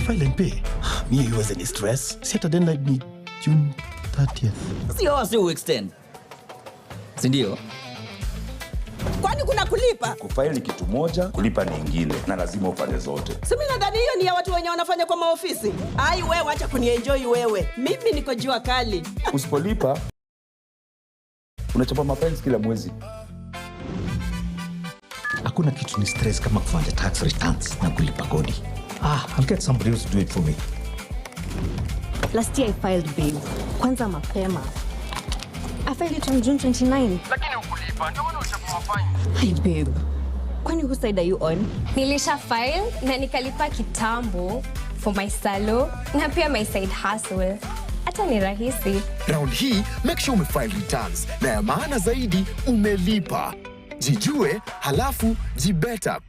File and pay. Mi haiwezi ni stress. Si hata deadline ni June 30th. Sio wasi uextend. Si ndio? Kwani kuna kulipa? Kufaili ni kitu moja, kulipa ni ingine, na lazima ufanye zote. Si mimi nadhani hiyo ni ya watu wenye wanafanya kwa maofisi. Ai wewe, wacha kunienjoy wewe. Mimi niko jua kali. Usipolipa unachapa mafines kila mwezi. Hakuna kitu ni stress kama kufanya tax returns na kulipa kodi. Ah, I'll get somebody else to do it for me. Last year I filed babe. Kwanza mapema. I filed it on June 29. Lakini ukulipa ndio maana uchapa mafine. Hi babe. Kwani whose side are you on? Nilisha file na nikalipa kitambo for my salo na pia my side hustle. Hata ni rahisi. Round hii make sure umefile returns na ya maana zaidi umelipa. Jijue halafu jibeta.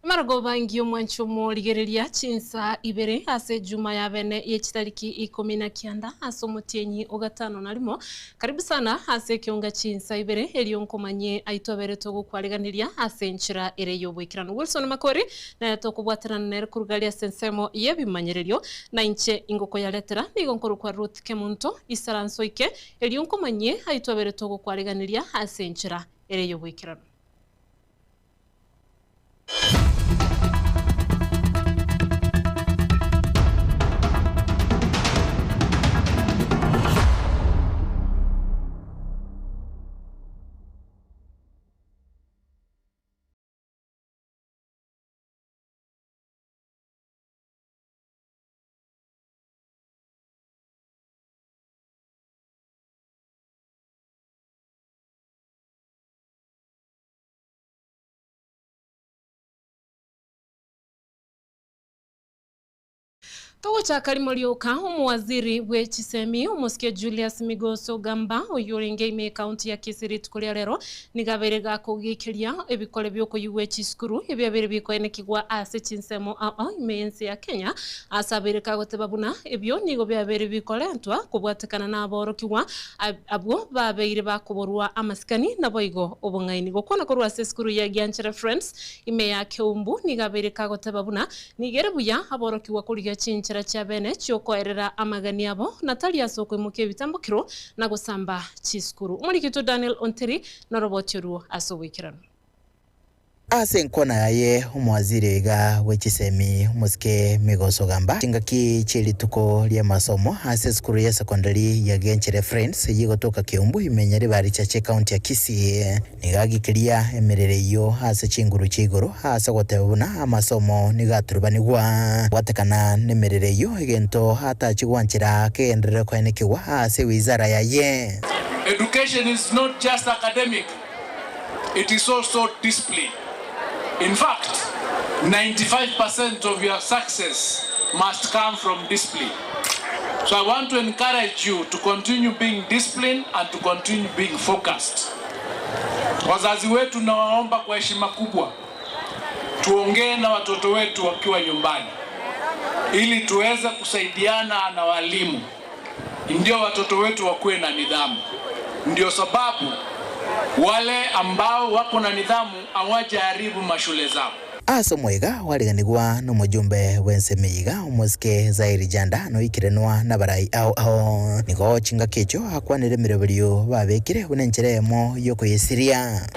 Marogoba ngio mwancho morigereria chinsa ibere ase juma ya bene ye chitariki 19 ase omotienyi ogatano na rimo. Karibu sana ase kionga chinsa ibere erio nkomanye aitobere togokwariganiria ase enchera ere y'obwekirano. Wilson Makori naye tokobwaterana nere kurugaria ase ensemo y'ebimanyererio na inche ingoko yaretera nigo nkorokwa Ruth Kemunto isaranso ike erio nkomanye aitobere togokwariganiria ase enchera ere y'obwekirano. Togochaka rimo rioka omuwaziri bwe chisemi omosike Julius Migoso Gamba oyurenge ime county ya Kisii rituko ria rero nigabere gakogikeria ebikore byokoyigwa chisukuru ebyabere bikoenekigwa ase chinsemo aa ime ense ya Kenya asabere kagoteba buna ebyo nigo byabere bikorentwa kobwatekana n'aborokigwa abwo babeire bakoborwa amasikani naboigo obong'aini gokwana korwa ase esukuru ya Gianchere Friends ime ya Keumbu nigabere kagoteba buna nigere buya aborokigwa korigia chinchera chia bene chiokoerera amagani abo Natalia Sokwe muke bitambukiro na gusamba chisukuru omorikito Daniel Onteri norobotio ase obwikirano. Ase nkona yaye omwaziri iga wechisemi omosike Migoso Gamba chingaki chilituko lia masomo ase esukuru ya secondary ya Gianchere Friends yigotoka Kiumbu imenya ribari chache county ya Kisii nigagikiria emerere iyo ase chinguru chigoro ase goteba buna amasomo nigaturbanigwa gwatekana nemerere iyo egento atachigwanchera kegenderere koenekigwa ase wizara yaye. Education is not just academic, it is also discipline. In fact, 95% of your success must come from discipline. So I want to encourage you to continue being disciplined and to continue being focused. Wazazi wetu nawaomba kwa heshima kubwa, tuongee na watoto wetu wakiwa nyumbani ili tuweze kusaidiana na walimu, ndio watoto wetu wakuwe na nidhamu. Ndio sababu wale ambao wako na nidhamu hawajaharibu mashule zao. Ase omwaiga wariganigwa nomojumbe bwenseme iga omosike Zairi Janda noikirenwa na barai ao ao nigo chingaki echo akwanire emeroberio babekire buna enchera emo yokoyesiria.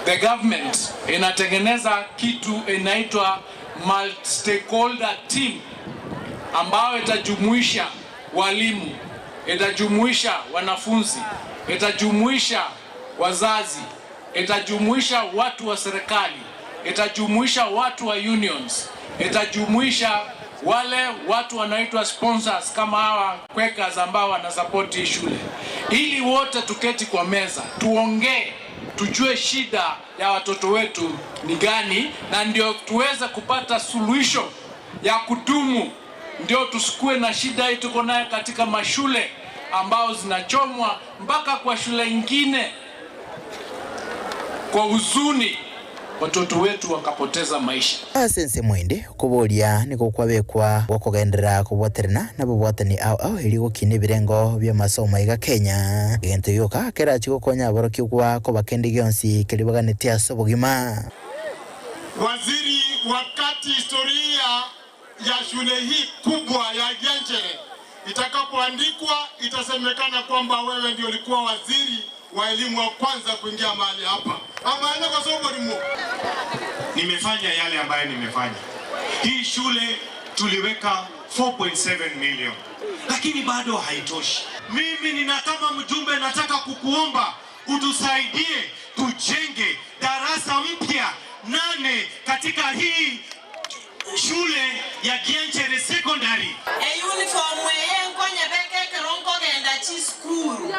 The government inatengeneza kitu inaitwa multi-stakeholder team. ambayo itajumuisha walimu, itajumuisha wanafunzi, itajumuisha wazazi, itajumuisha watu wa serikali, itajumuisha watu wa unions, itajumuisha wale watu wanaitwa sponsors kama hawa Quakers ambao wanasupport hii shule, ili wote tuketi kwa meza tuongee, tujue shida ya watoto wetu ni gani, na ndio tuweze kupata suluhisho ya kudumu, ndio tusikue na shida hii tuko nayo katika mashule ambao zinachomwa mpaka kwa shule ingine. Kwa huzuni watoto wetu wakapoteza maisha. Ase ensemo ende, okoboria nigo kwabekwa gokogenderera kobwaterana nababwatani ao ao erio gokina ebirengo bi'amasomo aiga Kenya. Egento gioka kerachie gokonya aborokigwa koba kende gionsi keria baganetie ase obogima. Waziri, wakati historia ya shule hii kubwa ya Gianchere itakapoandikwa itasemekana kwamba wewe ndio ulikuwa waziri wa elimu wa kwanza kuingia mahali hapa. Ama kwa sababu ni Nimefanya yale ambayo nimefanya. Hii shule tuliweka 4.7 million, lakini bado haitoshi. Mimi nina kama mjumbe, nataka kukuomba utusaidie tujenge darasa mpya 8 katika hii shule ya Gianchere Secondary. Eyunifomu eye nkonyebeka ekero nkogenda chisukuru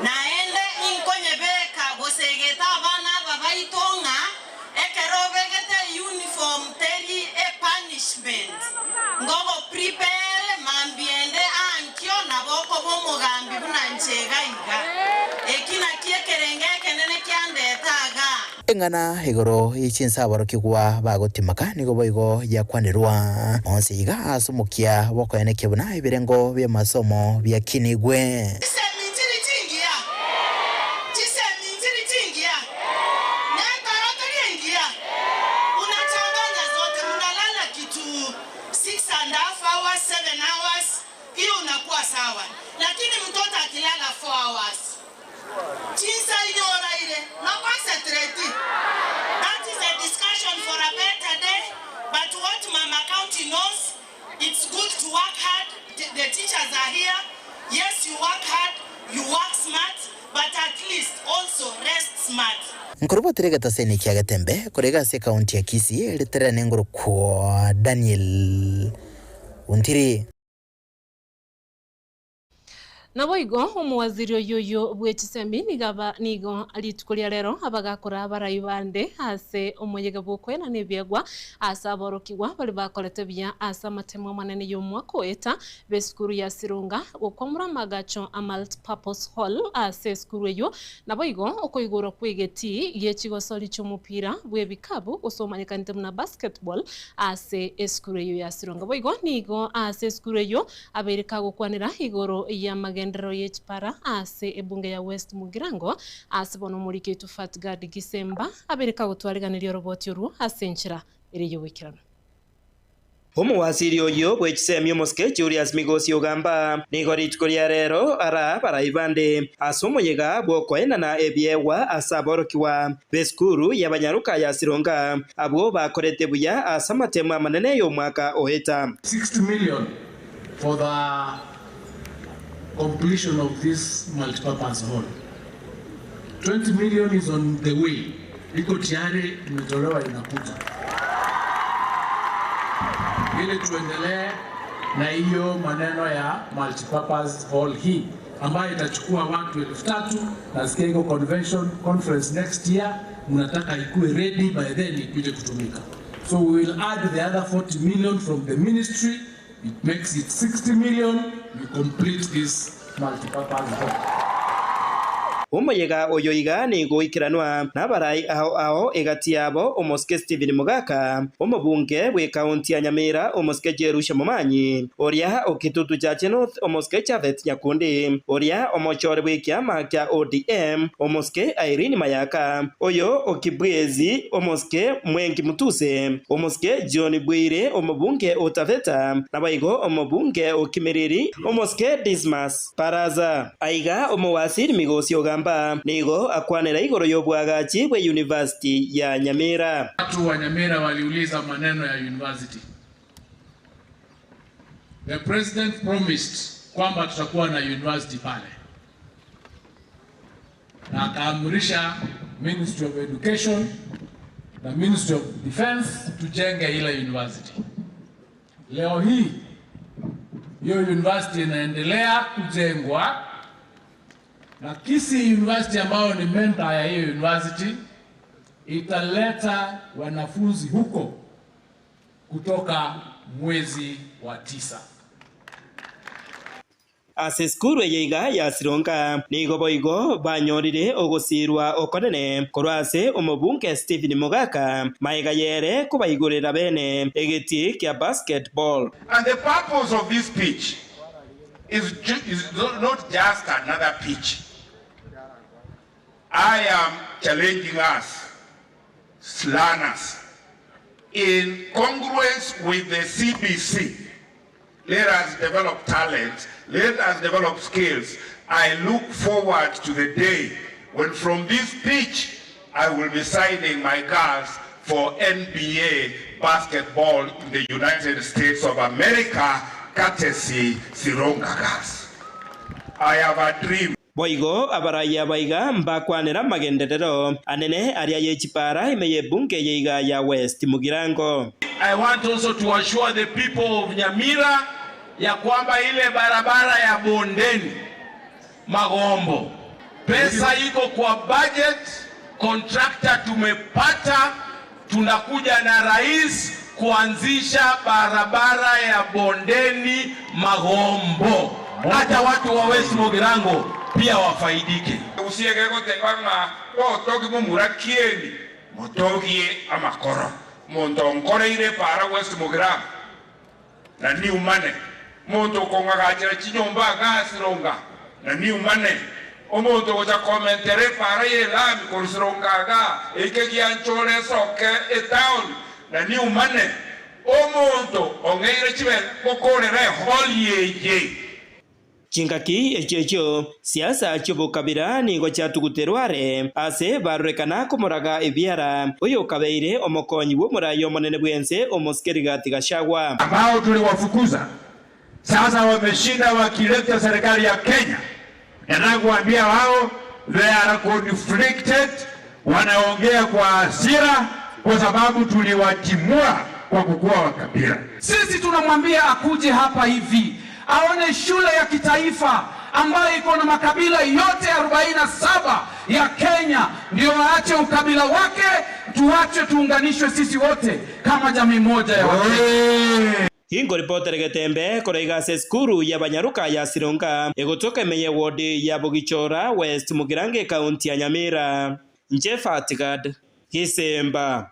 naende inkonyebeka gosegeta abana aba baito ng'a ekero obegete uniform teri e punishment ngogo prepare mambiende ankio nabo okoba omogambi buna nchega iga eki naki ekerenge ekenene kiandeta iga. Eng'ana igoro ye chinsa aborokigwa bagotimaka nigo boigo yakwanerwa onsi iga ase omokia bw'okoenekia buna ebirengo bi'amasomo biakinigwe. Chisemi nchiri chingiya, chisemi nchiri chingiya, nekero tori engiya, unachanganya zote, unalala kitu 6.5 hours, 7 hours, hiyo unakuwa sawa. Lakini mtoto akilala 4 hours, chinsa inyora ile, no concentrate. That is a discussion for a better day. But what Mama County knows, it's good to work hard. The teachers are here. Yes, you work hard, you work smart, but at least also rest smart. Nkorobotire egetaseni kia Getembe korega ase ekaunti ya Kisii ritere nengorokwa Daniel Ontiri. Naboigo omowaziri oyoyo bw'echisemi nigaba nigo rituko ria rero abagakora abarai bande ase omoyega bw'okoenana ebiegwa ase aborokigwa bari bakorete buya ase amatemo amanene ya omwaka oeta b'esukuru ya Sironga gokwamura amagacho a multipurpose hall ase esukuru eyo naboigo okoigorwa kwa egeti giechigosori chia omopira bwa ebikabu gose omanyekanete buna basketball ase esukuru eyo ya Sironga. Boigo nigo ase esukuru eyo abeire kagokwanera igoro ya magenderero y'echipara ase ebunge ya West Mugirango ase bono omoriki oito Fatgard Gisemba abeire kagotwariganeria oroboti orwo ase enchera ere y'oboikeranu. Omowaziri oyo bw'echisemi omosike Julius Migosi Ogamba nigo rituko ria rero ara barai bande ase omoyega bw'okoenana ebiegwa ase aborokigwa b'esukuru y'abanyaruka ya Sironga abwo bakorete buya ase amatemo amanene y'omwaka oeta. 60 million for the completion of this multipurpose hall. 20 million is on the way. Iko tayari imetolewa inakuja. Ili tuendelee na hiyo maneno ya multipurpose hall hii ambayo itachukua watu 3,000. Nasikia iko convention conference next year, mnataka ikuwe ready by then ikuje kutumika. So we will add the other 40 million from the ministry. It makes it 60 million. We complete this multipurpose hall. Omoyega oyo iga nigo ikiranwa n'abarai aho aho egati yabo omosike Stephen Mugaka omobunge bwe kaunti ya Nyamira omosike Jerusha Momanyi oria okitutu cha North omosike Chavet Nyakundi oria omochore bwe kiama kya ODM omosike Irene Mayaka oyo okibwezi omosike Mwengi Mutuse omosike John Bwire omobunge Otaveta nabaigo omobunge okimiriri omosike Dismas Paraza aiga omowasiri Migosi Ogamba nigo akwanera igoro y'obwagachi bwe University ya Nyamira. Watu wa Nyamira waliuliza maneno ya university. The president promised kwamba tutakuwa na university pale, na akaamrisha Ministry of Education na Ministry of Defense tujenge ile university. Leo hii hiyo university inaendelea kujengwa na Kisii University ambayo ni mentor ya hiyo university italeta wanafunzi huko kutoka mwezi wa tisa. Ase esukuru eye iga ya Sironga nigo boigo banyorire ogosirwa okonene korwa ase omobunge Stephen Mogaka maega yere kobaigorera bene egetii kia basketball. And the purpose of this pitch is, is not just another pitch. I am challenging us, learners, in congruence with the CBC. Let us develop talent, let us develop skills. I look forward to the day when from this pitch I will be signing my girls for NBA basketball in the United States of America, courtesy Sironga Girls. I have a dream. Boigo abarai aba iga mbakwanera amagenderero anene aria ye chipara ime y'ebunge eye iga ya West Mugirango. I want also to assure the people of Nyamira ya kwamba ile barabara ya bondeni Magombo, pesa iko kwa budget, contractor tumepata, tunakuja na rais kuanzisha barabara ya bondeni Magombo, hata watu wa West Mugirango pia wafaidike. Usiege goteba ng'a gotoki momura kieni motogie amakoro monto onkoreire para West Mugirango na niumane monto okong'agachera chinyomba iga Sironga na niumane omonto ogocha komentera epara ya elami korwa Sironga iga eke gianchore esoke etown na niumane omonto ong'eire chibesa gokorera ehall eye. Chingaki echio echio siasa chi'obokabira nigo chiatuguterwe are ase barorekana komoraga ebiara oyokabeire omokonyi bw'omorai omonene bw'ense omosike Rigathi Gachagua. Ambao tuliwafukuza sasa wameshinda wakileta serikali ya Kenya. Nataka kuambia wao they are conflicted, wanaongea kwa hasira kwa sababu tuliwatimua kwa kukuwa wakabila. Sisi tunamwambia akuje hapa hivi aone shule ya kitaifa ambayo iko na makabila yote 47 ya Kenya, ndio aache ukabila wake, tuache tuunganishwe sisi wote kama jamii moja ya Wakenya. Ingo Getembe koraiga ase esukuru ya Banyaruka ya Sironga egotoka ime ye ward ya Bogichora West Mugirango ekaunti ya Nyamira. Inche Fatigad Gisemba.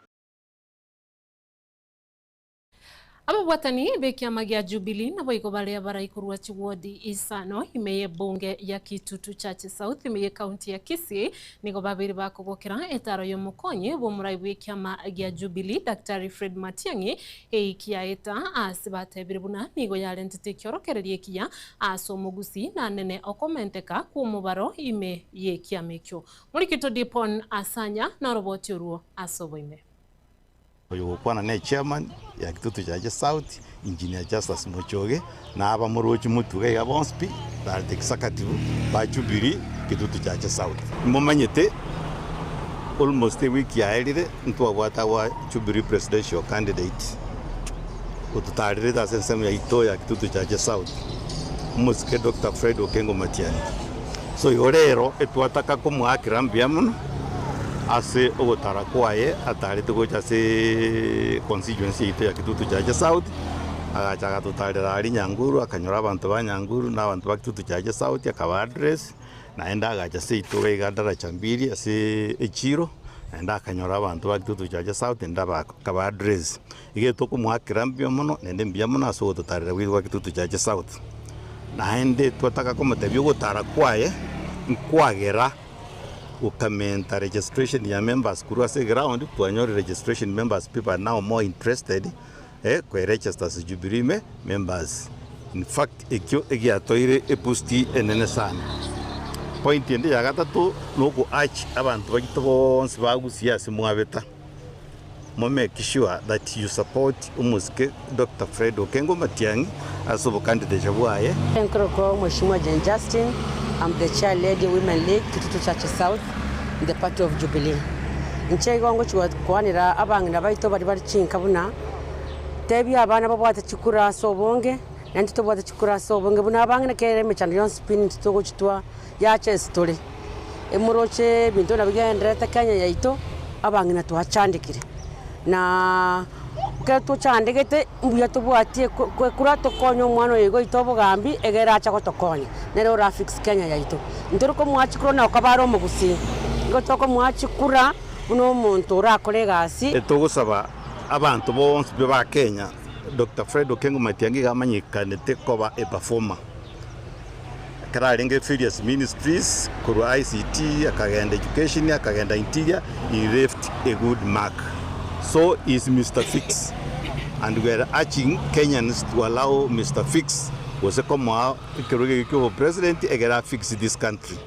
Ababwatani b'ekiama gia Jubilee nabo igo baria baraikorwa chiwodi isano ime y'ebunge ya Kitutu Church South ime y'ekaunti ya Kisii nigo babere bakogokera etaro y'omokonyi bw'omorai bw'ekiama gia Jubilee Daktari Fred Matiang'i eikiaeta ase batebire buna nigo yarentete ekiorokereria ekiya ase omogusi na nene okomenteka kw'omobaro ime y'ekiama ekio. Morikito Dipon Asanya noroboti orwo ase oboime. Oyogokwana ne chairman ya Kitutu Chache South Engineer Justus Mochoge na abamorochi mutuga iga bonsi pi barete executive ba Jubilee Kitutu Chache South. Momanyete almost a week yaerire ntwabwata wa Jubilee presidential candidate ototarire ase ensemo yaito ya Kitutu Chache South omosike Dr. Fred Okengo Matiang'i. So igo rero etwataka komoakera mbuya mono ase ogotara kwaye atarete gocha ase constituency yaito ya Kitutu Chache South agacha agatotarera aria Nyanguru akanyora abanto ba Nyanguru na abanto ba Kitutu Chache South akaba address naende agacha seito iga iga daraja mbili ase echiro naende akanyora abanto ba Kitutu Chache South naende akaba address. Iga tokomoakera mbuya mono naende mbuya mono ase ogototarera bwito bwa Kitutu Chache South. Naende twataka komotebia ogotara kwaye nkwagera okamenta registration ya members korwa ase eground twanyore registration members people are now more interested eh, kweregister ase Jubilee me members. In fact ekio egiatoire eboost enene sana. Point ende ya gatato noko urge abanto baito bonsi bagusie ase mwabeta. Mo make sure that you support omosike Doctor Fred Okengo Matiang'i ase obocandidature bwaye. Nkorokwa Mweshimiwa Jane Justin, I'm the chair lady Women League Kitutu Chache South in the party of Jubilee. Inche igo ngochia gokwanera abang'ina baito baria bare chinka buna, tebia abana babwate chikura ase obonge, na intwe tobwate chikura ase obonge buna abang'ina kere emechando yonsi pi nintwe togochitwa yacha ase tore. Emoroche ebinto buna bigendererete Kenya yaito, abang'ina twachandekire, na ekero tochandegete mbuya tobwatie ekura tokonye omwana oyo iga oito obogambi egere ache gotokonya, nere ora fix Kenya yaito. Ntori komoa chikura onye koba are omogusii, nigo tokomoa chikura buna omonto orakore egasi. Togosaba abanto bonsi pi ba Kenya, Doctor Fred Okengo Matiang'i iga amanyekanete koba a performer. Ekero arenge various ministries, korwa ICT, akagenda education, akagenda interior, he left a good mark. So is Mister Fix and we are urging Kenyans to allow Mister Fix gose komoa ekerogo eke kia obopresident egere a fix this country.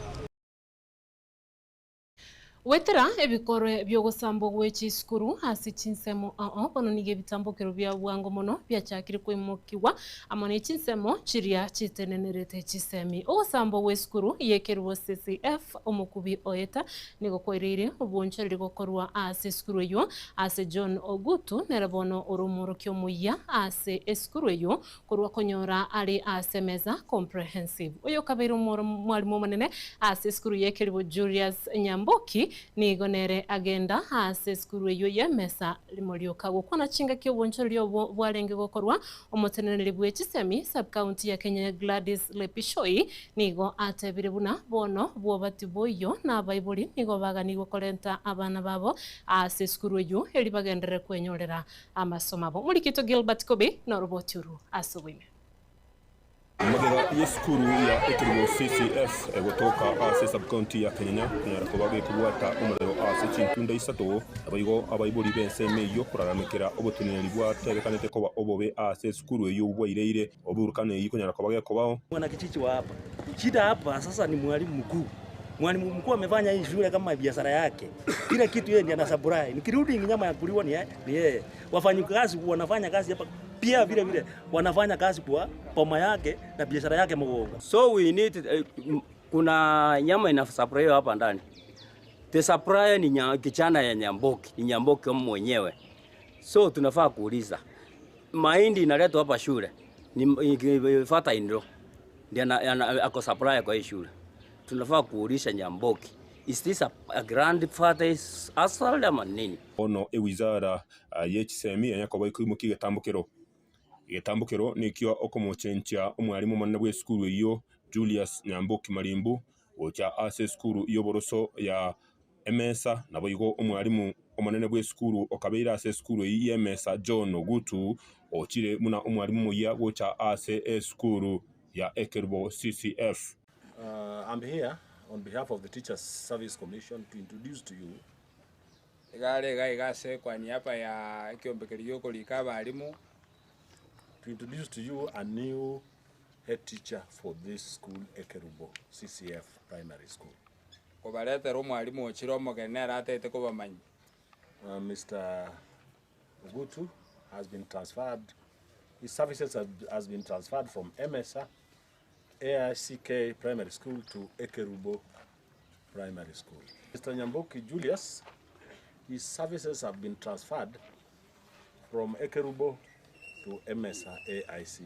Goetera ebikorwe bi'ogosambwa gwe chisukuru ase chinsemo ao, bono nigo ebitambokero bia bwango mono biachakire koimokigwa amo ne chinsemo chiria chitenenerete chisemi. Ogosambwa gw'esukuru y'ekerubo CCF omokubi o Eta nigo kwaireire obwonchareri gokorwa ase esukuru eyio ase John Ogutu nere bono ore omworokia omoyia ase esukuru eyio Korwa konyora are ase emesa comprehensive. Oyo okabeire omwalimu omonene ase esukuru y'ekeribo Julius Nyamboki nigo nere agenda ase esukuru eyio y'emesa rimo rioka gokwana chingaki obonchoreri obwo bwarenge gokorwa. Omoteneneri bwe chisemi sub county ya Kenya Gladys Lepishoi nigo atebire buna bono bwoba tiboiyo na abaibori nigo baganigwe korenta abana babo ase esukuru eyio eri bagenderere kwenyorera Amasomo abo. Omorikito Gilbert Kobe noroboti oru ase oboime. Magega y'esukuru ya ekerubo CCF egotoka ase esubcounty ya Kenyenya konyara koba gekobwata omorero ase chintunda isato, naboigo abaibori b'ensemo eyio koraramekera oboteneneri bwatebekanete koba obobe ase esukuru eyio bwaireire oburukano eyio konyara koba gekobao. Mwanakijiji wa hapa. Shida hapa sasa ni mwalimu mkuu. Mwalimu mkuu amefanya hii shule kama biashara yake. Kila kitu yeye ndiye anasupply. Nikirudi nyama ya kuliwa ni ni yeye. Wafanyikazi wanafanya kazi hapa pia vile vile wanafanya kazi kwa boma yake na biashara yake Mugongo. So we need kuna nyama ina supply hapa ndani. The supplier ni kijana ya Nyamboki, ni Nyamboki mwenyewe. So tunafaa kuuliza. Mahindi inaletwa hapa shule ni father in law ndiye ako supplier kwa hii shule. Tunafaa kuuliza Nyamboki, is this a grandfather's assault ama nini? Bono ewizara ye chisemi yanya koba ekoimokia egetambokero. Egetambokero nikio okomochenchia omwalimu omonene bw'esukuru eyio Julius Nyamboki Marimbu gocha ase esukuru y'oboroso ya Emesa, naboigo omwalimu omonene bw'esukuru okabeire ase esukuru eyio y'Emesa John Ogutu ochire buna omwalimu omoyia gocha ase esukuru ya Ekerubo CCF. I'm here on behalf of the Teachers Service Commission to introduce to you Iga are iga iga ase kwa niaba ya ekiombe keria giokorika abalimu. To introduce to you a new head teacher for this school, Ekerubo CCF Primary School. Kobaretera omwalimu ochire omogeni nere atagete kobamanya. Mr. Ogutu has been transferred, his services has been transferred from Emesa AICK Primary School to Ekerubo Primary School. Mr. Nyamboki Julius, his services have been transferred from Ekerubo to Emesa AIC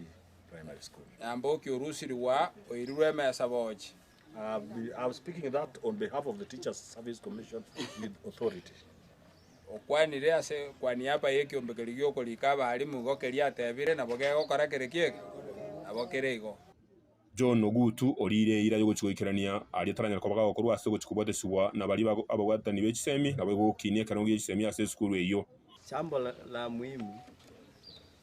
Primary School. Nyamboki orusirigwa oirirwe Emesa bochi. I'm speaking that on behalf of the Teachers Service Commission with authority. Okwanire ase kwa niaba y'ekiombe keria gi'okorika abalimu igo keria atebire nabo gegokora kere kiege? Nabo kere igo. John Ogutu oriire eira y'ogochia goikerania aria taranyare koba gagokorwa ase ogochia kobwatesigwa na baria ababwatani be chisemi, naboigo gokinia ekerengo gie chisemi ase esukuru eyio. Jambo la muhimu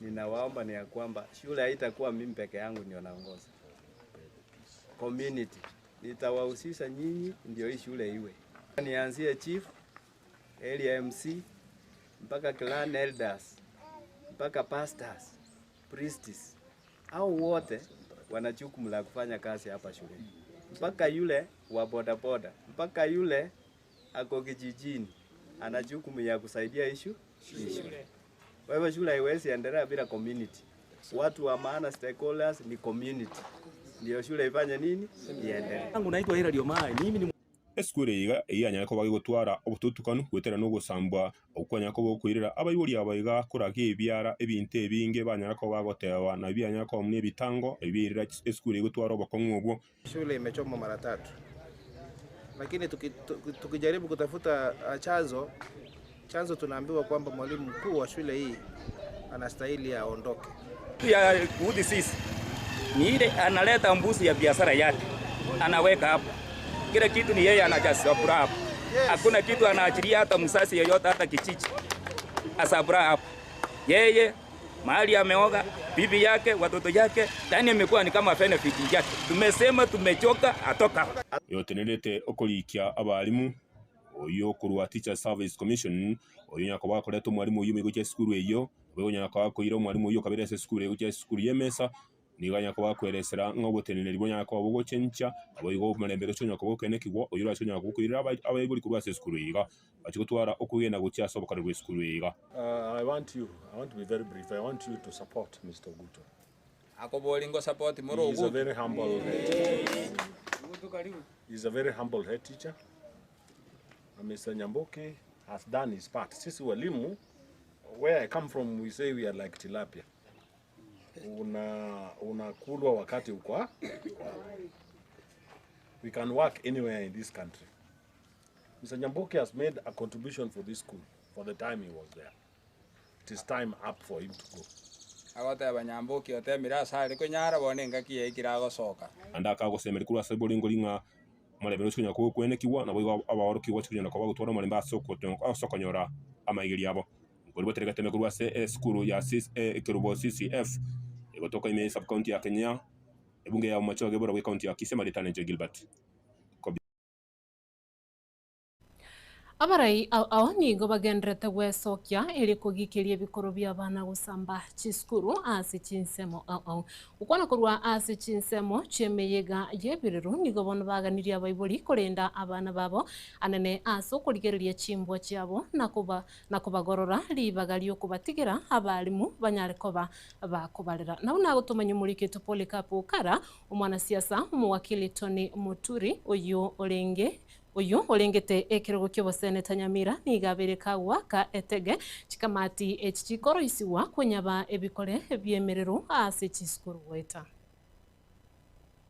ninawaomba ni ya kwamba shule haitakuwa mimi peke yangu ndio naongoza. Community nitawahusisha nyinyi ndio hii shule iwe. Nianzie chief, area MC, mpaka clan elders, mpaka pastors, priests. Hao wote wana jukumu la kufanya kazi hapa shuleni. Mpaka yule wa bodaboda, mpaka yule ako kijijini ana jukumu ya kusaidia ishu. Shule. Kwa hivyo shule haiwezi endelea bila community. Watu wa maana stakeholders ni community, ndio shule ifanye nini? Iendelee. Yangu naitwa Hilary Omai. Mimi ni Esukuru eye iga eyio yanyare koba gegotwara obotutukanu goetera nogosambwa okwo kwanyare koba gokoirera abaibori aba iga koraga ebiara ebinto ebinge banyare koba bagoteba na bianyare koba buna ebitango ebi biairera esukuru eye gotwara obokong'u obwo. Shule imechomwa mara tatu, lakini tukijaribu kutafuta chanzo chanzo, tunaambiwa kwamba mwalimu mkuu wa shule hii anastahili aondoke. Ya kuudhi sisi ni ile analeta mbuzi ya biashara yake anaweka hapo, kila kitu ni yeye anajasabura hapo, hakuna kitu anaachilia hata msasi yeyote hata kichichi asabura hapo. Yeye mahali ameoga bibi yake watoto yake, yani imekuwa ni kama benefit yake. Tumesema tumechoka, atoka. Oyotenerete okorikia abalimu oyio okorwa Teachers Service Commission oyio onyara koba akoreta omwalimu oyio gochia esukuru eyio, naboigo onyara koba akoira omwalimu oyio okabera ase esukuru eyio gochia esukuru y'emesa, nigo anyara koba akoeresera ng'a oboteneneri bonyara koba bogochencha, naboigo omorembe gochia onyara koba okoenekigwa oyio orache onyara koba okoirera abaibori korwa ase esukuru eye iga. Bachie gotwara okwegena gochia ase obokoreri bw'esukuru eye iga. I want you, I want to be very brief. I want you to support Mr. Ogutu. Akobori ngo support moro He is a Ogutu. very humble head teacher. He is a very humble head teacher. And Mr. Nyamboki has done his part. Sisi walimu, where I come from, we say we are like tilapia. Una unakulwa wakati uko uko hapo. We can work anywhere in this country. Mr. Nyamboki has made a contribution for this school for the time he was there. It is time up for him to go. Agoteba Nyamboki otemire ase are konyara bono engaki yaikire agosoka. Naende akagosemeria korwa ase boringori ng'a omorembe nochie konyara koenekigwa, naboigo abaorokigwa bachie konyara koba bagotwara omorembe ase ase okonyora amaigerio abo. Nkori botere gateme korwa ase esukuru ya Ekerubo CCF egotoka ime ye sub-county ya Kenyea, ebunge ya Bomachoge borobwo ecounty ya Kisii Marieta Nenche Gilbert. Abarai ao ao nigo bagendererete gwesokia erio kogikeria ebikoro bi'abana gosamba chisukuru ase chinsemo ao ao. Gokwana korwa ase chinsemo chi'emeyega y'ebirero nigo bono baganirie abaibori korenda abana babo anene ase okorigereria chimbwa chiabo na koba na kobagorora ribaga ri'okobatigera abalimu banyare koba bakobarera. Nabo nagotomanya omorikito Polycarp Okara, omwanasiasa omowakili Tony Muturi oyio orenge Oyio orengete ekerogo ki'oboseneta Nyamira nigo abeire kagoaka etege chikamati echi chikoroisigwa konyaba ebikore bi'emerero ase chisukuru goeta.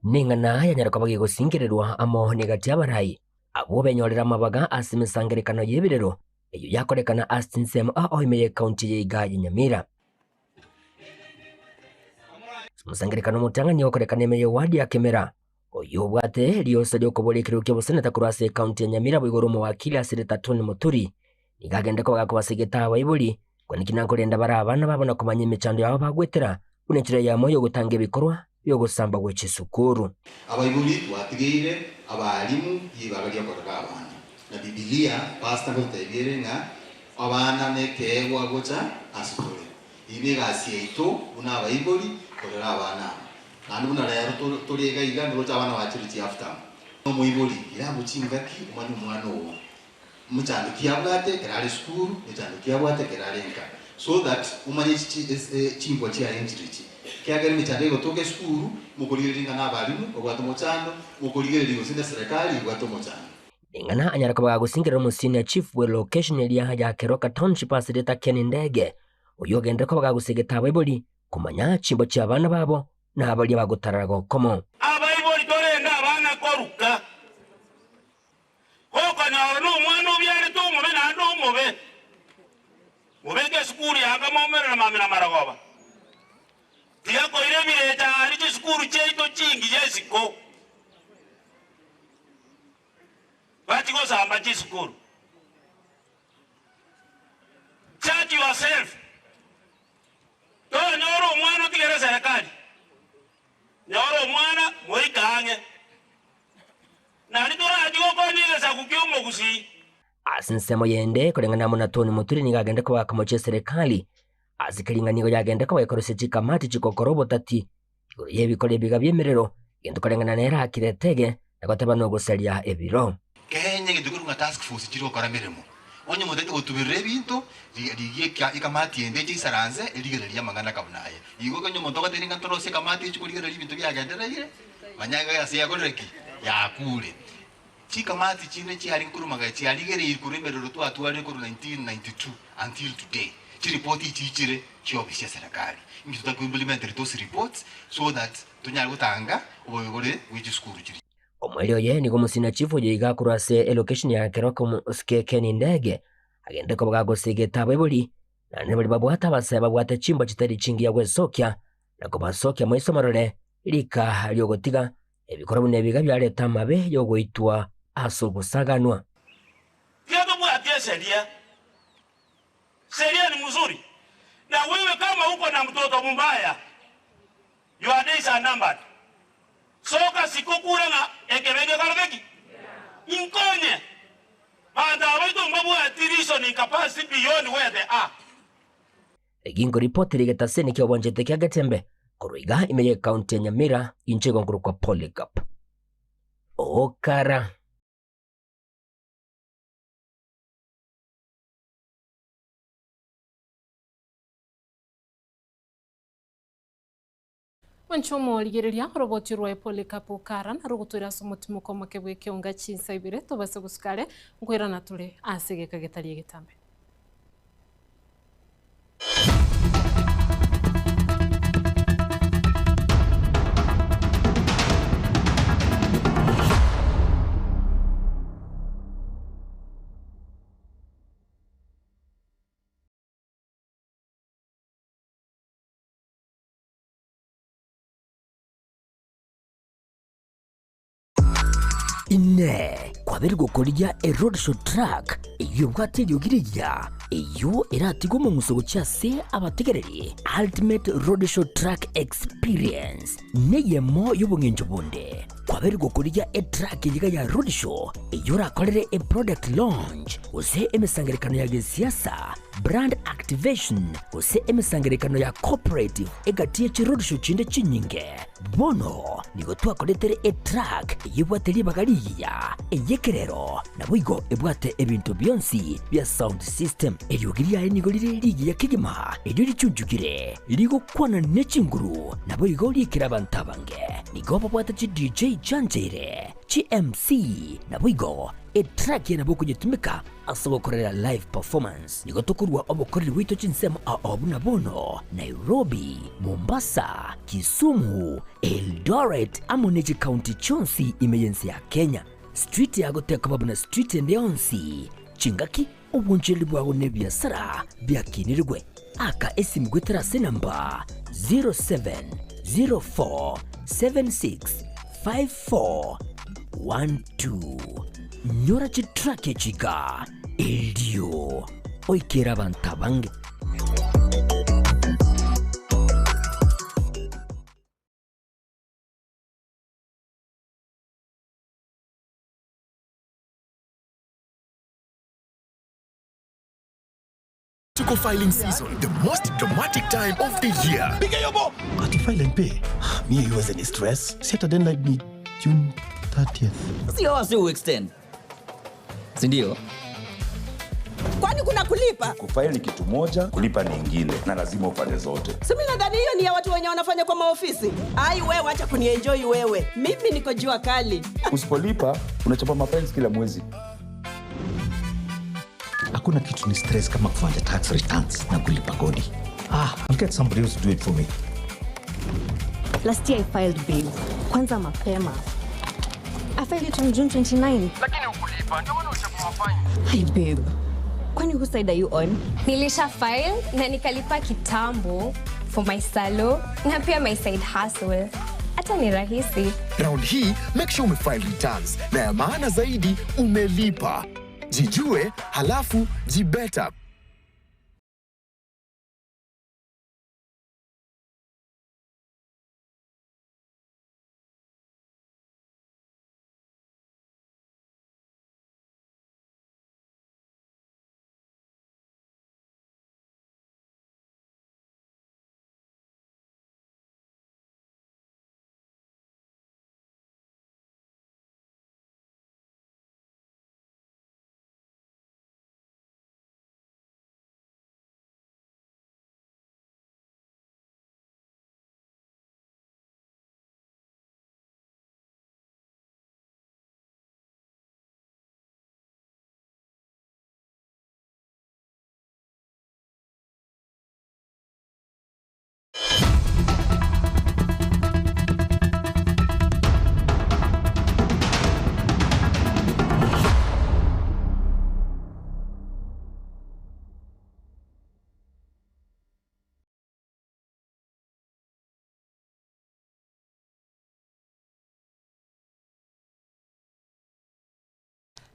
Neng'ana yanyare koba gegosingererwa amo negati y'abarai, abwo benyorere amabaga ase emesangererekano y'ebirero eyio yakorekana ase chinsemo ao ime y'ecounty eye iga ya Nyamira. Omosangererekano omotang'ani ogokorekana ime y'ewadi ya Kemera, oyio obwate riosa riokoboria ekerogo ki'oboseneta korwa ase ecounty ya Nyamira boigo ore omowakili ase Rita Tony Muturi, nigo agende koba gakobasegeta abaibori kwaneki na nkorenda bare abana babo na komanya emechando yabo bagwetera buna enchera eyemo y'ogotanga ebikorwa bi'ogosamba gwe chisukuru. Abaibori twatigeire abalimu ribaga ri'okorera abana. Na Bibilia pastor ngototebia ere ng'a abana nekeegwa gocha ase tore. Eyio negasi yaito buna abaibori korera abana aba. Naende buna rero tore iga iga ndoroche abana bachire chihalf term. Omoibori ira chingaki omanye omwana oo mochando ki abwate ekero are esukuru, mechando ki abwate ekero are nka. So that omanye chimbwa chiaye nchirichi. Kiagera emechando egotoka esukuru, mokorigereria ng'a na abalimu babwate omochando, mokorigereria gose na eserekari ebwate omochando. Ring'ana anyare koba gagosingerera omosenior chief bwe location eria ya Keroka township ase rieta Ken Ndege, oyio ogenderere koba gagosegeta abaibori komanya chimbwa chi'abana babo na baria bagotarara gokomo. Abaibori torende abana koruka, gokonyora nomwana obiarete omobe naende omobe, mobeke esukuru yanga momerere mambia na marogoba. Tiga koira ebirecha aria chisukuru chiaito chingiya isiko, bachie gosamba chisukuru. Judge yourself. Tonyora omwana otigere eserekari, nyora omwana moike ang'e. Nari torachie gokonya egesaku kia omogusii. Ase ensemo yende, koreng'ana amo na Tony Muturi nigo agende koba akamochia eserekari ase kering'ana nigo yagende koba ekorosia chikamati chigokora obotati igoro y'ebikora ebiga bi'emerero, gento koreng'ana nere akire etege na goteba nogosaria ebiro. Kenya egento korwa ng'a task force chire gokora emeremo. Onye omotete gotuberera ebinto, rigia eka ekamati ende eche isaranse erigererie amang'ana kabuna aya. Igo onye omonto ogotebi ng'a ntorosie ekamati echi korigereria ebinto biagendereire, manya iga ase yakorire ki? Yakure. Chikamati chinde chiarenge korwa magega chiarigereiri korwa emerero twatwarire korwa 1992 until today. Chiripoti echi chire chiofisi ya serikali. Inki totari ko implement those reports so that tonyare gotanga obobe bore bwe chisukuru chiri. Omweri oye nigo omusina chifu oyo iga korwa ase elocation ya Keroka omosike Ken Ndege agende kobaga gosegeta abaibori naende baria babwate abasae babwate chimbwa chitari chingiya gwesokia na kobasokia maiso marore rika riogotiga ebikoro buna ebiga biareta amabe yogoitwa ase ogosaganwa. Pia tobwatie sheria. Sheria ni mzuri. Na wewe kama uko na mtoto mbaya, your days are numbered. Soka sikukura na ekebeke karobeki. Inkonye. Bantu abaito mbabwati reasoning capacity beyond where they are. Egingo ripoti rigetaseni kia obwanchete kia Getembe korwa iga ime ya ekaunti ya Nyamira inche igonkoro kwa Polycarp Okara. Mwancho rigereria oroboti rwa Polycarp Okara narogotwera ase omotimoko omoke bwa ekionga chinsa ibere tobase gosukare nkoirana tore ase egeka getari egetambe. Ine kwabere gokorigia eroadshow truck eyo ebwate eriogi rigiya eyo eratigwe omong'uso gochia ase abategereri ultimate roadshow truck experience neyemo y'obong'encho bonde kwabere gokorigia etruck eyiga ya roadshow eyo orakorere eproduct launch gose emisangerekano ya gesiasa brand activation gose emisangerekano ya cooperative egati echiroadshow chinde chinyinge bono nigo twakoretere etruck eyebwate ribaga rigiya eyekerero nabo igo ebwate ebinto bionsi bya sound system eriogi riaye nigo rire rigiya kegima erio richunchukire rigokwana ne chinguru nabo igo riikera abantu abange nigo babwate chi DJ chancheire chi MC nabo igo etruck nabo okonyetumika ase gokorera live performance nigo tokorwa obokoreri bwaito chinsemo ao buna bono Nairobi, Mombasa, Kisumu, Eldoret amo ne chikaunti chionsi ime yense ya Kenya. Street yagotekoba buna street ende yonsi chingaki obonchereri bwago ne biasara byakinirwe aka esimu gwetera ase namba 0704765412 nyora chitrack echiga elio oikera abantu abange. Tuko filing season, the most dramatic time of the year. Ati file and pay. Mi haiwezi ni stress. Si hata deadline ni June 30th. Sio wasi uextend, si ndio? Kwani kuna kulipa? Kufaili ni kitu moja, kulipa ni ingine, na lazima upate zote. Si mimi nadhani hiyo ni ya watu wenye wanafanya kwa maofisi. Ai wewe, acha kunienjoy wewe. Mimi niko jua kali. Usipolipa unachapa mapenzi kila mwezi. Hakuna kitu ni stress kama kufanya tax returns na kulipa kodi. Ah, I'll get somebody else to do it for me. Last year I filed babe. Kwanza mapema. I filed it on June 29. Lakini ukulipa ndio maana uchapa mafaini. Hi babe. Kwani whose side are you on? Nilisha file na nikalipa kitambo for my salo na pia my side hustle. Hata ni rahisi. Round hii make sure umefile returns na ya maana zaidi umelipa. Jijue halafu jibeta.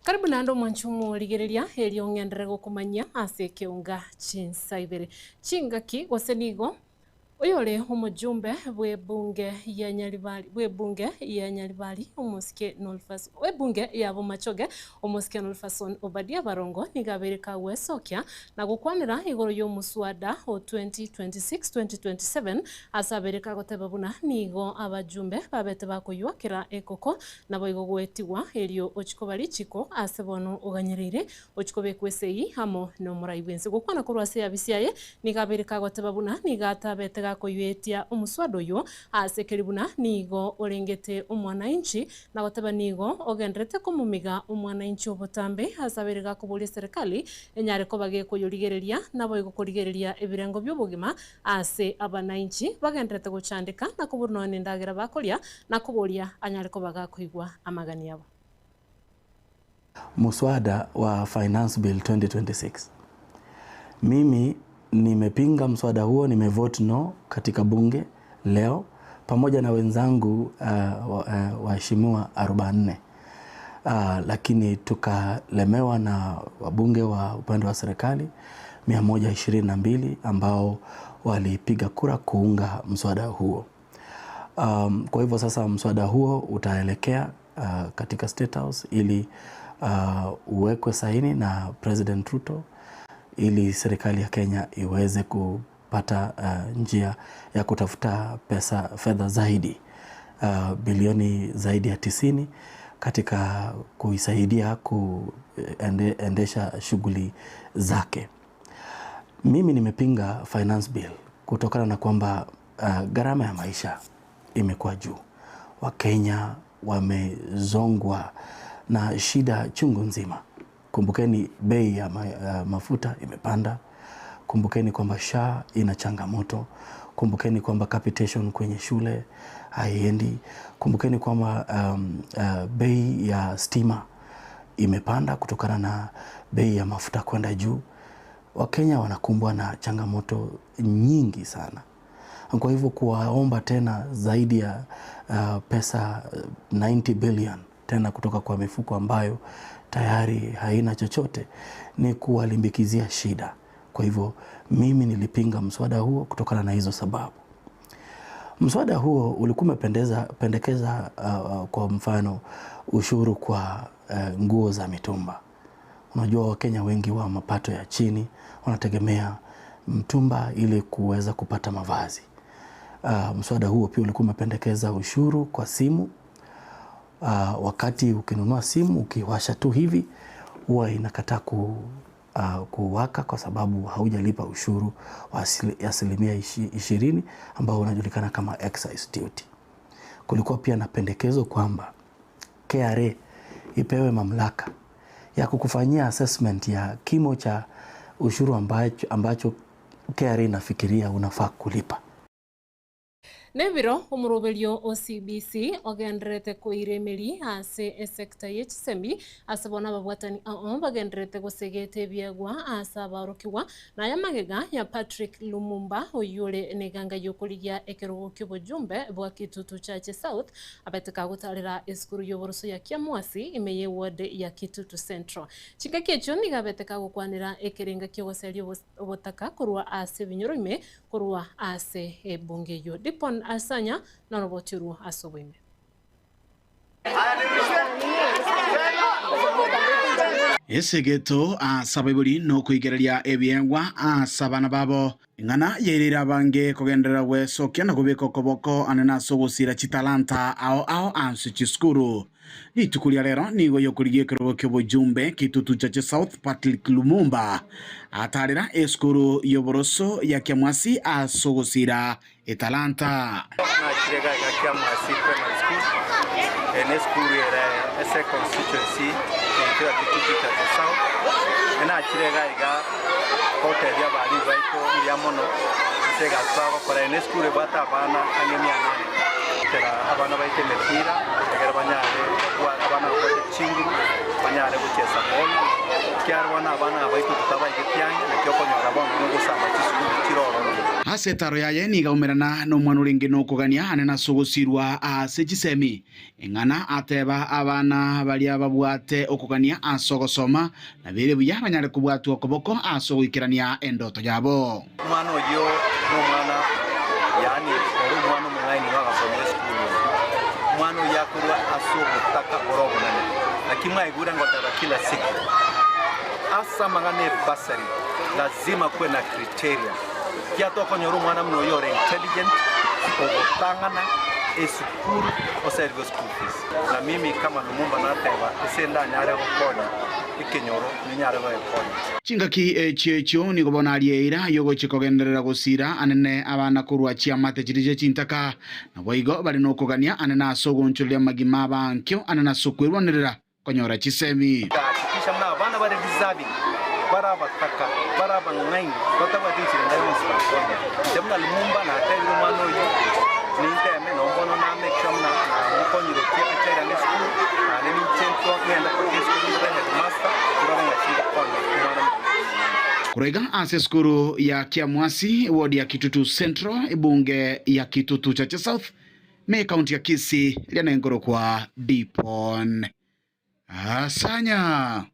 Karibu naende omwanchi omorigereria, erio ng'enderere gokomanyia ase ekeunga chinsa ibere. Chingaki gose nigo Oyore omojumbe bw'ebunge ya Nyaribari bw'ebunge ya Nyaribari omosike Nolfas w'ebunge ya Bomachoge omosike Nolfason Obadia Barongo nigo abeire kagwesokia na gokwanera igoro y'omuswada o 2026-2027 ase abeire kagoteba buna nigo abajumbe babete bakoywa kera ekoko naboigo goetigwa erio ochie koba richiko ase bono oganyereire Ochia kobekwa esegi amo nomorai bw'ense. Gokwana korwa ase eabisi yaye, nigo abeire kagoteba buna nigo atabete gakoywetia omoswada oyio ase keri buna nigo orengete omwanainchi, na goteba nigo ogendererete komomiga omwanainchi obotambe ase abeire gakoboria eserekali enyare koba gekoyorigereria naboigo korigereria ebirengo bi'obogima ase abanainchi bagendererete gochandeka na koborwa nonya nendagera bakoria na koboria anyare koba gakoigwa amagani abo. Muswada wa Finance Bill 2026. Mimi nimepinga mswada huo, nimevote no katika bunge leo pamoja na wenzangu waheshimiwa 44. Lakini tukalemewa na wabunge wa upande wa serikali 122 ambao walipiga kura kuunga mswada huo. Kwa hivyo sasa mswada huo utaelekea katika State House ili uwekwe saini na President Ruto ili serikali ya Kenya iweze kupata njia ya kutafuta pesa fedha zaidi bilioni zaidi ya 90 katika kuisaidia kuendesha shughuli zake. Mimi nimepinga finance bill kutokana na kwamba gharama ya maisha imekuwa juu. Wakenya wamezongwa na shida chungu nzima. Kumbukeni bei ya mafuta imepanda. Kumbukeni kwamba SHA ina changamoto. Kumbukeni kwamba capitation kwenye shule haiendi. Kumbukeni kwamba bei ya stima imepanda kutokana na bei ya mafuta kwenda juu. Wakenya wanakumbwa na changamoto nyingi sana. Kwa hivyo kuwaomba tena zaidi ya pesa 90 billion tena kutoka kwa mifuko ambayo tayari haina chochote ni kuwalimbikizia shida. Kwa hivyo mimi nilipinga mswada huo kutokana na hizo sababu. Mswada huo ulikuwa umependekeza kwa mfano ushuru kwa nguo za mitumba. Unajua Wakenya wengi wa mapato ya chini wanategemea mtumba ili kuweza kupata mavazi. Mswada huo pia ulikuwa umependekeza ushuru kwa simu. Wakati ukinunua simu ukiwasha tu hivi huwa inakataa kuwaka kwa sababu haujalipa ushuru wa asilimia 20 ambao unajulikana kama excise duty. Kulikuwa pia na pendekezo kwamba KRA ipewe mamlaka ya kukufanyia assessment ya kimo cha ushuru ambacho KRA inafikiria unafaa kulipa. Nebiro omuroberio o CBC ogenderete koiremeri ase esekta ye chisemi ase bona ababwatani ao bagenderete gosegete ebiegwa ase abaorokiwa naya magega ya Patrick Lumumba oyure neganga yokorigia ekerogo ki'obojumbe bwa Kitutu Chache South abete kagotarera esukuru y'oboroso ya Kiamwasi ime ye ward ya Kitutu Central. Chingaki echio nigo abete kagokwanera ekerenga ki'ogoseria obotaka korwa ase ebinyoro ime korwa ase ebunge eyo. Dipon Asanya norobotirwo ase oboime. Esegeto ase abaibori nokoigereria ebiegwa ase abana babo. Eng'ana yairire abange kogenderera gwesokia na kobeka okoboko ane nase ogosira chitalanta ao ao ase chisukuru. Rituko ria rero nigo yokorigia ekerogo ki'obojumbe Kitutu Chache South Patrick Lumumba atarera esukuru y'oboroso ya Kiamwasi ase ogosira etalanta. Nachire iga iga Kiamwasi Primary School, eye nesukuru ere ase econstituency yaito ya Kitutu Chache South. Nachire iga iga gotebia abalimu baito mbuya mono ase egasi bagokora. Eye nesukuru ebwate abana ang'e mia nane. Twabaretera abana baito emepira, ekero banyare abana babwate chinguru, banyare gochiesa ball, ekiagera bono abana aba baito totabaigeti ang'e, naki okonyora bono nogosamba chisukuru chire ororo. Ase etaro yaye nigo aumerana nomwana orenge nokogania anene ase ogosirwa ase chisemi. Eng'ana ateba abana baria babwate okogania ase ogosoma, na bere buya banyare kobwatwa okoboko ase ogoikerania endoto yabo. Omwana oyio nomwana, yaani ore omwana omong'aini nigo agasomera esukuru eye. Omwana oyio akorwa ase obotaka bore obonene. Naki mwaigure ngoteba kila siku, ase amang'ana ebasari lazima kwe na criteria. Ekiagera tokonyora omwana buna oyio ore intelligent, ogotang'ana esukuru, oserigwe school fees. Na mimi kama Lumumba nateba, ase ndanyare gokonya ekenyoro, ninyare goekonya. Chingaki echio echio nigo bono aria eira y'ogochia kogenderera gosiira anene abana korwa chiamate chiria chie chintaka, naboigo bare nokogania anene ase ogoonchoreria amagima abankio anene ase okwerwanerera konyora chisemi. Hakikisha buna abana bare deserving, bare abataka, bare abang'aini, batabwati enchera ende yonsi bakonya. Inche buna Lumumba natebire omwana oyio, ninteme nonye bono na make sure buna namokonyire okia achairane esukuru, naende ninche nto ng'ende mpaka esukuru ndore headmaster, ndore ng'aki ngokonya omwana buna oyo omong'aini. Korwa iga ase esukuru ya Kiamwasi, eward ya Kitutu Central, ebunge ya Kitutu Chache South, na ekaunti ya Kisii eria nenkorokwa Dipon Asanya.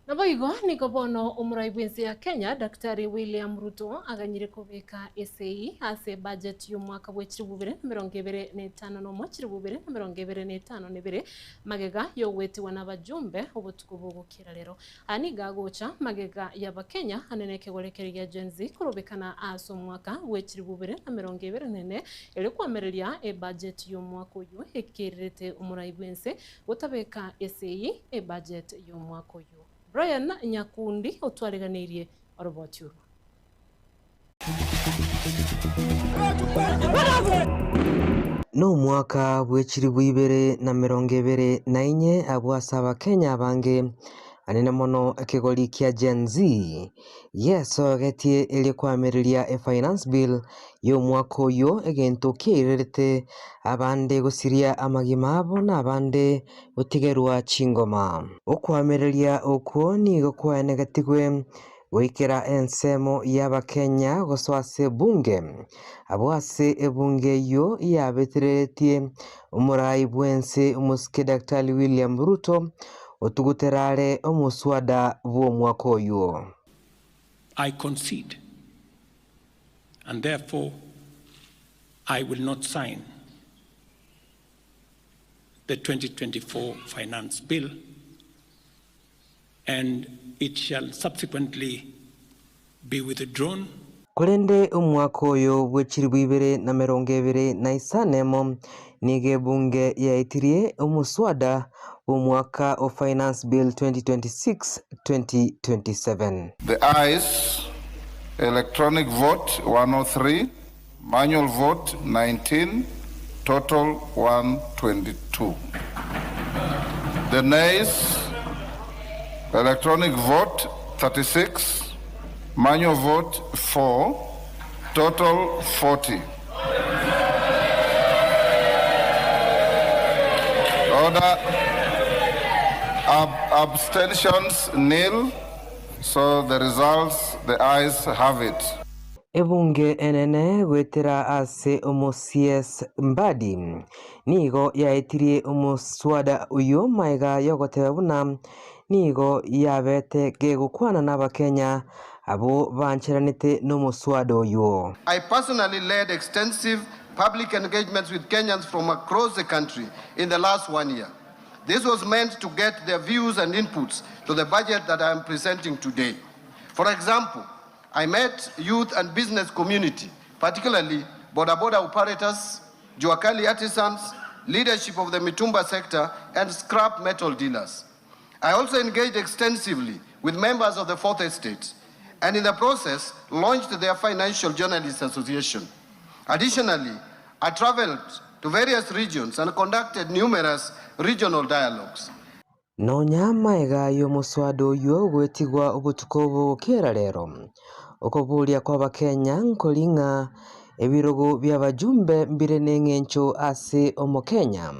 Naboigo nigo bono omorai bw'ense ya Kenya Daktari William Ruto aganyire kobeka esei ase ebudget y'omwaka bwe chilifu bibere na emerongo ebere na etano nomo chilifu bibere na emerongo ebere na etano na ebere magega y'ogwetigwa n'abajumbe obotuko bogokera rero. Aya nigo agocha magega y'Abakenya ane nekegori keria gia Gen Z korobekana ase omwaka bwe chilifu bibere na emerongo ebere na ene erio koamereria ebudget y'omwaka oyio ekererete omorai bw'ense gotabeka esegi ebudget y'omwaka oyio. Brian Nyakundi otwareganeirie oroboti orwo. Nomwaka bw'echilifu ibere na merongo ebere na inye abwo ase abakenya abange anene mono ekegori kia Gen Z gesogetie erio koamereria efinance bill y'omwaka oyio egento kiairerete abande gosiria amagima abo na abande gotigerwa chingoma. Okoamereria okwo nigo kwaenegetigwe Goikera ensemo y'Abakenya gosoa ase ebunge, abwo ase ebunge eyio yabetereretie omorai bw'ense omosike Daktari William Ruto otugutera are omoswada bw'omwaka oyio. I concede and therefore I will not sign the 2024 Finance Bill and it shall subsequently be withdrawn. Korende omwaka oyo bwe chilifu ibere na merongo ebere na isano emo, nigo ebunge yaetirie omoswada bw'omwaka o Finance Bill 2026-2027. The ayes, electronic vote 103, manual vote 19, total 122. The nays, electronic vote 36, manual vote 4, total 40. Order. Abstentions nil. So the results, the ayes have it. Ebunge enene goetera ase omo-CS Mbadi nigo yaetirie omoswada oyio magega yogoteba buna nigo yabete gegokwana n'Abakenya abwo bancheranete nomoswada oyio. I personally led extensive public engagements with Kenyans from across the country in the last one year. This was meant to get their views and inputs to the budget that I am presenting today. For example, I met youth and business community, particularly boda boda operators, Juakali artisans, leadership of the Mitumba sector, and scrap metal dealers. I also engaged extensively with members of the Fourth Estate and in the process launched their Financial Journalists Association. Additionally, I traveled to various regions and conducted numerous regional dialogues. Nonya maega y'omoswada oyio goetigwa obotuko obo gokera rero, okoboria kw'Abakenya nkori ng'a Ebirogo bia abajumbe mbire na eng'encho ase Omokenya,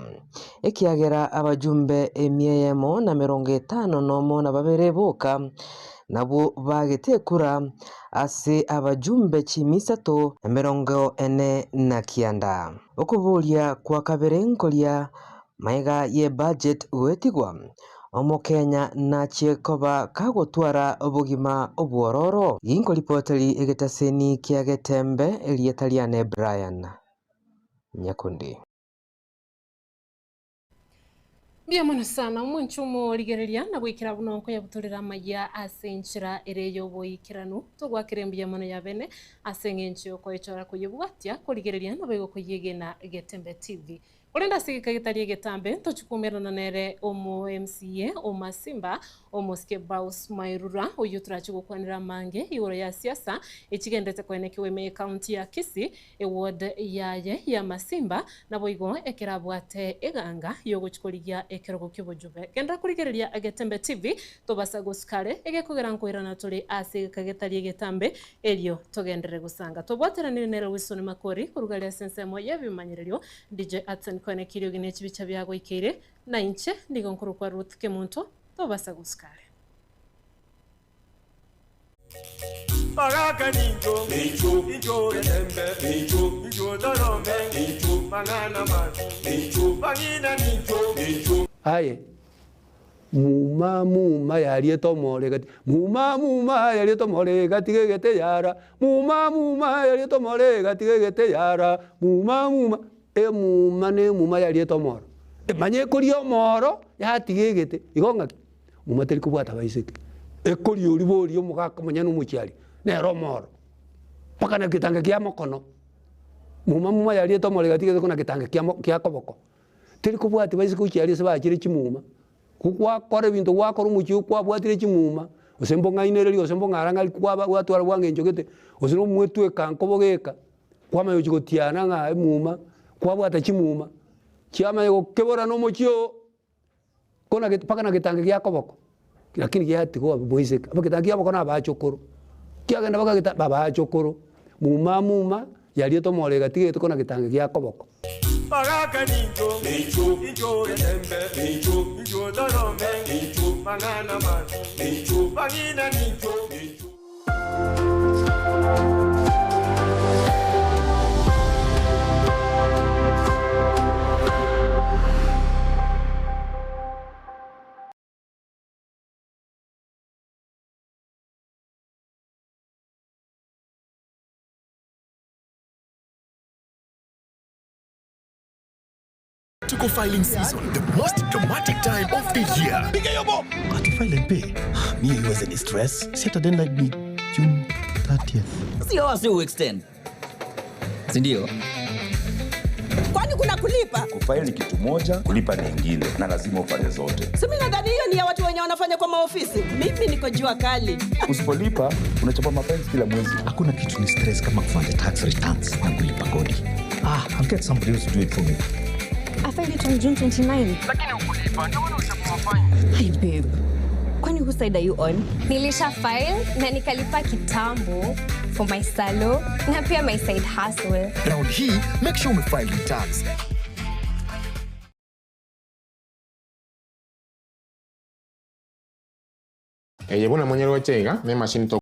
ekiagera abajumbe emia eyemo na emerongo etano nomo na babere boka nabwo baagete ekura ase abajumbe chimi isato na emerongo ene na kianda. Okoboria kwa kabere nkoria maega y'ebudget goetigwa, Omokenya nachie koba kagotwara obogima obwororo? Ginkoripoteri egetaseni kia Getembe erieta riane Brian Nyakundi. Mbuya mono sana omonche omorigereria na goikera buna nkoyabutorera amaya ase enchera ere y'oboikeranu. Togoakera mbuya mono ya bene ase eng'encho y'okoechora koyebwatia, korigereria naboigo koyegena Getembe TV. Korende ase egeka getari egetambe, ntochie koumerana nere omo MCA o Masimba, omosike Baus Mairura, oyio torache gokwanera amange igoro ya siasa echigenderete koenekiwa ime y'ecounty ya Kisii, eward yaye ya Masimba, naboigo ekero abwate eganga y'ogochia korigia ekerogo ki'obochube. Genderera korigereria Getembe TV, tobasa gosuka are, egekogera nkoirana tore ase egeka getari egetambe, erio togenderere gosanga. Tobwateranire nere Wilson Makori, koruga aria ase ensemo y'ebimanyererio, DJ Atson Kone Kiriogi ne chibicha biagoikeire, na inche nigo nkorokwa Ruth Kemunto, tobasa gosuka are. Baraka nincho, nincho getembe, nincho torome, mang'ana mabi, bang'ina nincho. Aye muma muma yariete omore gati muma muma yariete omore gati gegete yara muma muma yariete omore gati gegete yara muma muma emuma na emuma yariete omoro. Manya ekoria omoro yatiga egete igo ng'aki muma teri kobwata baiseke ekoria oria boria omogaka omonyene omochiari nere omoro mpaka na getange kia mokono muma muma yariete omoro egatiga gete kona getange kia mo kia koboko. Teri kobwatia baise gochia aria ase bachire chimuma, ko gwakora ebinto gwakora omochie oo kwabwatire chimuma, gose mbong'ainereria gose mbong'arang'ari kwaba gwatwara bwang'encho gete, gose na omwetweka nkobogeka, kwamanya gochia gotiana ng'a emuma, kwabwata chimuma, chiamanya gokebora na omochie oo, kona mpaka na getange gia koboko, lakini giatigwa abwo moiseke, aba getange kia boko na abachokoro, kiagenda mpaka geta babachokoro, muma muma yariete omoro egatigete kona getange gia koboko. Baraka nincho, nincho getembe, nincho torome, mang'ana mabi, bang'ina nincho. Tuko filing season, the most dramatic time of the year. Ati file and pay. Mi haiwezi ni stress. Si hata deadline ni June 30th. Sio wasi uextend. Si ndio? Kwani kuna kulipa? Kufile ni kitu moja, kulipa ni ingine, na lazima ufanye zote. Si mimi nadhani hiyo ni ya watu wenye wanafanya kwa maofisi. Mimi niko jua kali. Usipolipa unachapa mapenzi kila mwezi. Hakuna kitu ni stress kama kufanya tax returns na kulipa kodi. Ah, I'll get somebody else to do it for me. I filed it on June 29. Lakini ukulipa, ndio maana uchapa mafaini. Hi babe. Kwani whose side are you on? Nilisha file na nikalipa kitambo for my salo na pia my side hustle. Round hii, make sure umefile returns. Eye buna monyerwa cheiga, ne machine to